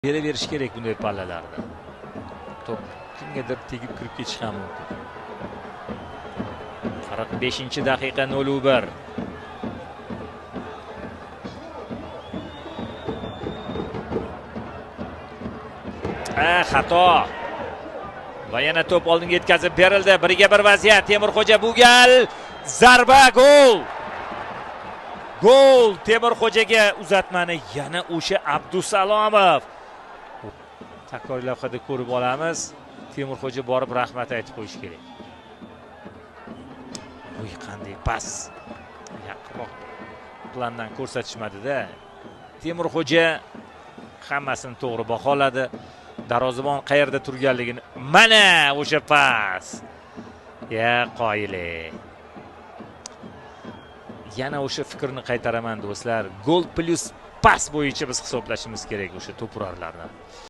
Beraverish kerak bunday pallalarda. To'p kimgadir tegib kirib ketishi ham mumkin. 45-daqiqa 0-1. Xato. Va yana to'p oldinga yetkazib berildi. 1-1 vaziyat. Temurxo'ja bu gal zarba, gol. Gol Temurxo'jaga uzatmani yana o'sha Abdusalomov. Takroriy lavhada ko'rib olamiz. Temurxo'ja borib rahmat aytib qo'yish kerak. Uy, qanday pas. Yaqinroq plandan ko'rsatishmadi-da. Temurxo'ja hammasini to'g'ri baholadi. Darvozabon qayerda turganligini, mana o'sha pas. Ya qoyili. Yana o'sha fikrni qaytaraman do'stlar. Gol plus pas bo'yicha biz hisoblashimiz kerak o'sha to'purarlarni.